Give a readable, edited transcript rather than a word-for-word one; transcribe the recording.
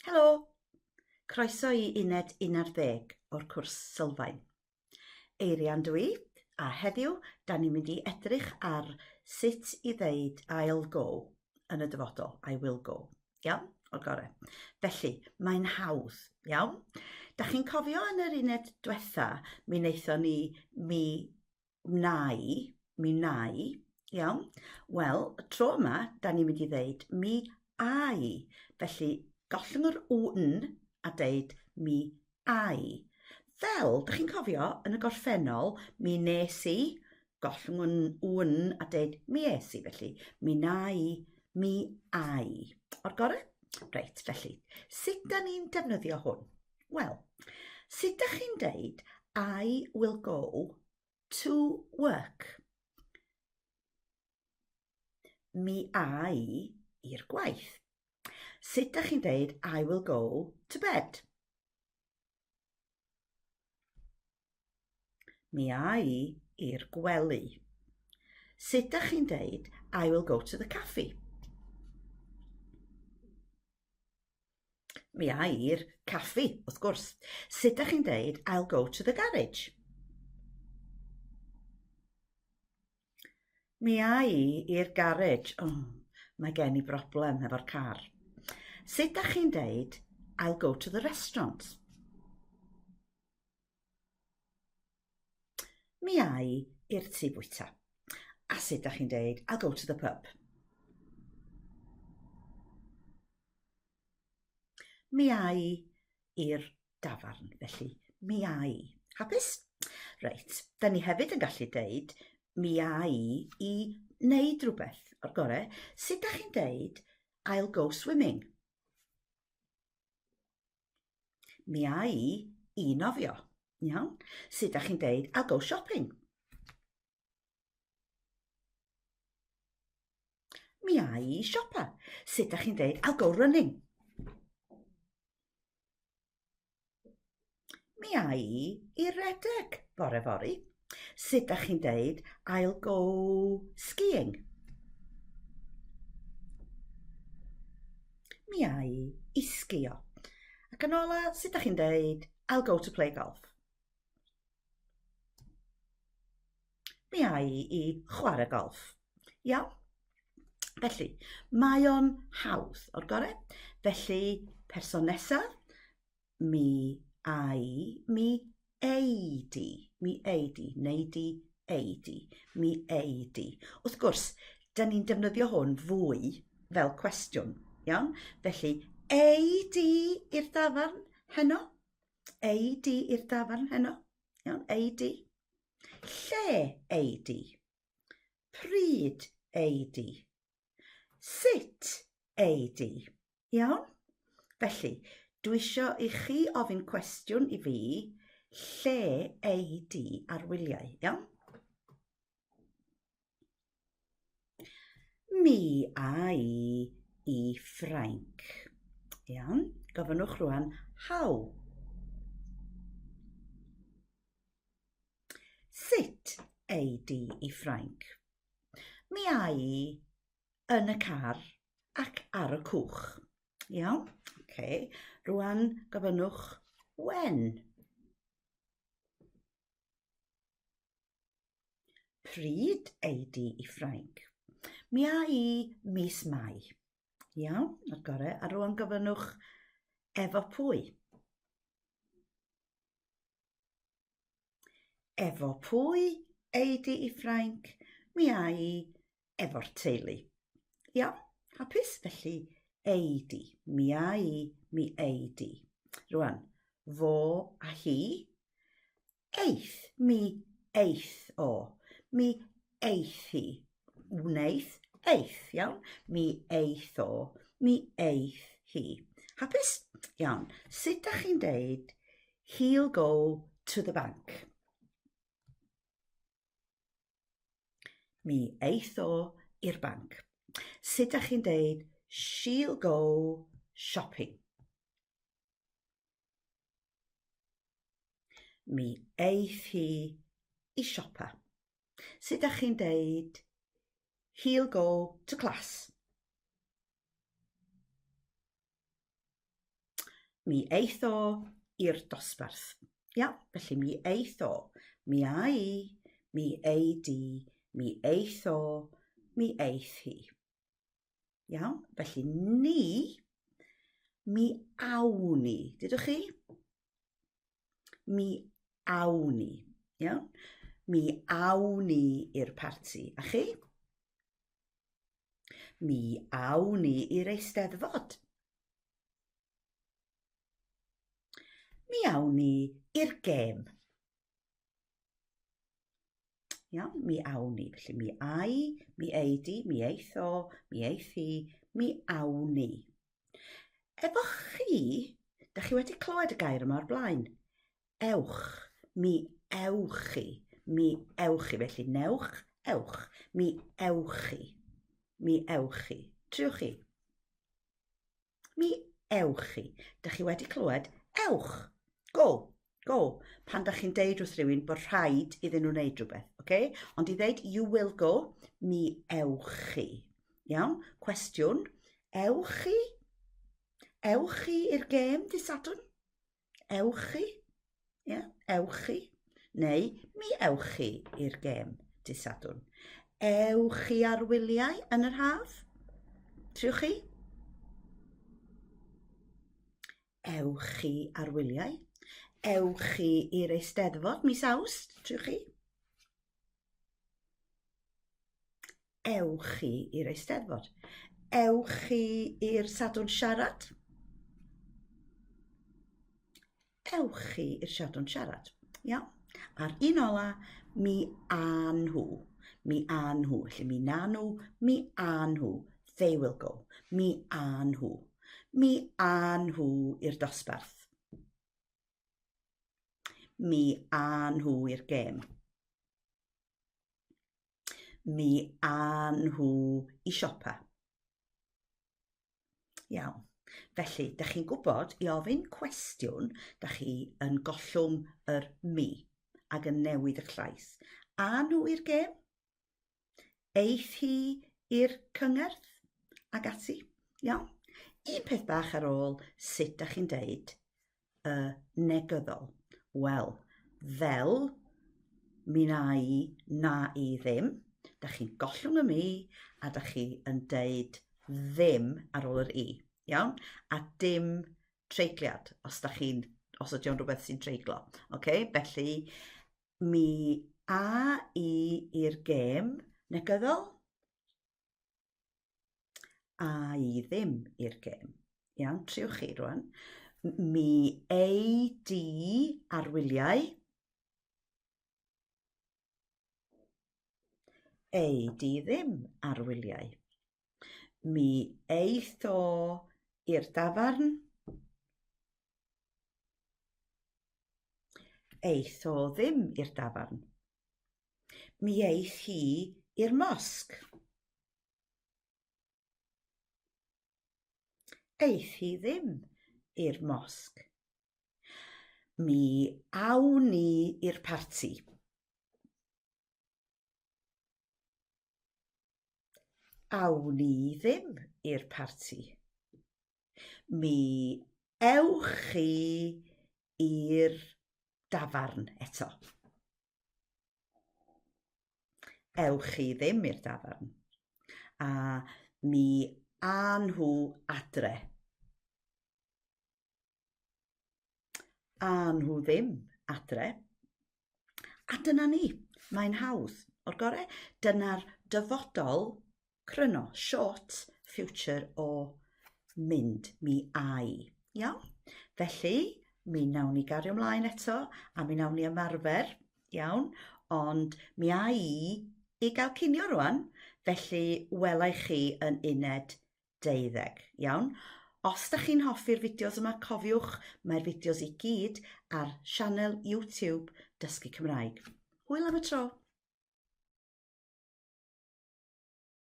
Helo! Croeso i uned 11 o'r cwrs sylfaen. Eirian dw i, a heddiw da ni'n mynd i edrych ar sut i ddeud I'll go yn y dyfodol, I will go. Iawn? O'r gore. Felly, mae'n hawdd, iawn? Da chi'n cofio yn yr uned diwetha, mi wnaethon ni mi wna i, mi wna i, iawn? Wel, y tro yma, da ni'n mynd i ddeud mi a i. Felly, gollwng yr w'n a deud mi a i. Fel, da chi'n cofio, yn y gorffennol, mi nes i, gollwng yn w'n a deud mi es i. Felly, mi na i, mi a i. O'r gorau? Reit, felly, sut da ni'n defnyddio hwn? Wel, sut da chi'n deud I will go to work? Mi a i i'r gwaith. Sut da chi'n deud I will go to bed? Mi a i i'r gwely. Sut da chi'n deud I will go to the cafe? Mi a i'r caffi, wrth gwrs. Sut dach chi'n deud I'll go to the garage? Mi a i i'r garej. Oh, mae gen i broblem hefo'r car. Sut dach chi'n deud I'll go to the restaurant? Mi a i i'r tŷ bwyta. A sut dach chi'n deud I'll go to the pub? Mi a i i'r dafarn, felly mi a i. Hapus? Reit, da ni hefyd yn gallu deud mi a i i wneud rhywbeth o'r gore. Sut dach chi'n deud I'll go swimming? Mi a i i nofio. Iawn? Sut dach chi'n deud I'll go shopping? Mi a i i siopa. Sut dach chi'n deud I'll go running? Mi a i i redeg bore fory. Sut dach chi'n deud I'll go skiing? Mi a i i sgio. Ac yn ola, sut dach chi'n deud I'll go to play golf? Mi a i i chwarae golff. Iawn? Felly, mae o'n hawdd o'r gorau. Felly, person nesaf, Mi a i, mi ei di, mi ei di, neu di, ei di, mi ei di. Wrth gwrs, da ni'n defnyddio hwn fwy fel cwestiwn, iawn? Felly, ei di i'r dafarn heno? Ei di i'r dafarn heno? Iawn, ei di. Lle ei di? Pryd ei di? Sut ei di? Iawn? Felly, dwi isio i chi ofyn cwestiwn i fi, lle ei di ar wyliau, iawn? Mi a i i Ffrainc. Iawn, gofynnwch rwan, how? Sut ei di i Ffrainc? Mi a i yn y car ac ar y cwch. Iawn? Oce. Rwan gofynnwch when. Pryd ei di i Ffrainc? Mi a i mis Mai. Iawn, o'r gore. A rwan gofynnwch efo pwy? Efo pwy ei di i Ffrainc? Mi a i efo'r teulu. Iawn, hapus? Felly, ei di. Mi a i, mi ei di. Rwan, fo a hi. Eith, mi eith o. Mi eith hi. Wneith, eith, iawn? Mi eith o, mi eith hi. Hapus? Iawn. Sut dach chi'n deud he'll go to the bank? Mi eith o i'r banc. Sut dach chi'n deud she'll go shopping? Mi eith hi i siopa. Sut dach chi'n deud he'll go to class? Mi eith o i'r dosbarth. Ia, felly mi eith o. Mi a i, mi ei di, mi eith o, mi eith hi. Iawn, felly ni, mi awn ni. Dydwch chi? Mi awn ni. Iawn? Mi awn ni i'r parti. A chi? Mi awn ni i'r eisteddfod. Mi awn ni i'r gêm. Iawn, mi awn ni. Felly mi ai, mi ei di, mi eith o, mi eith hi, mi awn ni. Efo chi, da chi wedi clywed y gair yma o'r blaen. Ewch, mi ewch chi, mi ewch chi. Felly newch, ewch, mi ewch chi, mi ewch chi. Triwch chi. Mi ewch chi. Dych chi wedi clywed ewch. Go. Go. Pan dych chi'n deud wrth rhywun bod rhaid iddyn nhw wneud rhywbeth. Okay? Ond i ddeud you will go, mi ewch chi. Iawn? Cwestiwn. Ewch chi? Ewch chi i'r gêm dy Sadwrn? Ewch chi? Ie, yeah, ewch chi. Neu mi ewch chi i'r gêm dydd Sadwrn. Ewch chi ar wyliau yn yr haf? Triwch chi? Ewch chi ar wyliau? Ewch chi i'r Eisteddfod mis Awst? Triwch chi? Ewch chi i'r Eisteddfod. Ewch chi i'r Sadwrn Siarad. Ewch chi i'r Sadwrn Siarad. Iawn. A'r un ola, mi a nhw. Mi a nhw. Felly mi na nhw, mi a nhw. They will go. Mi a nhw. Mi a nhw i'r dosbarth. Mi a nhw i'r gêm. Mi a nhw i siopa. Iawn. Felly, da chi'n gwybod, i ofyn cwestiwn, da chi yn gollwng yr mi ac yn newid eich llais. A nhw i'r gêm? Eith hi i'r cyngerdd? Ac ati. Iawn. Un peth bach ar ôl sut da chi'n deud y negyddol. Wel, fel mi na i, na i ddim, da chi'n gollwng y mi a da chi yn deud ddim ar ôl yr i. Iawn? A dim treigliad os da chi'n os ydy o'n rhywbeth sy'n treiglo. Okay? Felly, mi a i i'r gêm negyddol, A i ddim i'r gêm. Iawn, triwch chi rwan. Mi ei di ar wyliau. Ei di ddim ar wyliau. Mi eith o i'r dafarn. Eith o ddim i'r dafarn. Mi eith hi i'r mosg. Eith hi ddim i'r mosg. Mi awn ni i'r parti. Awn ni ddim i'r parti. Mi ewch chi i'r dafarn eto. Ewch chi ddim i'r dafarn. A mi a nhw adre. A nhw ddim adre. A dyna ni. Mae'n hawdd. O'r gore, dyna'r dyfodol cryno, short future o mynd, mi ai. Iawn? Felly, mi nawn ni gario ymlaen eto a mi nawn ni ymarfer, iawn? Ond mi a i i gael cinio rwan, felly welai chi yn uned 12, iawn? Os da chi'n hoffi'r fideos yma, cofiwch, mae'r fideos i gyd ar sianel YouTube Dysgu Cymraeg. Hwyl am y tro!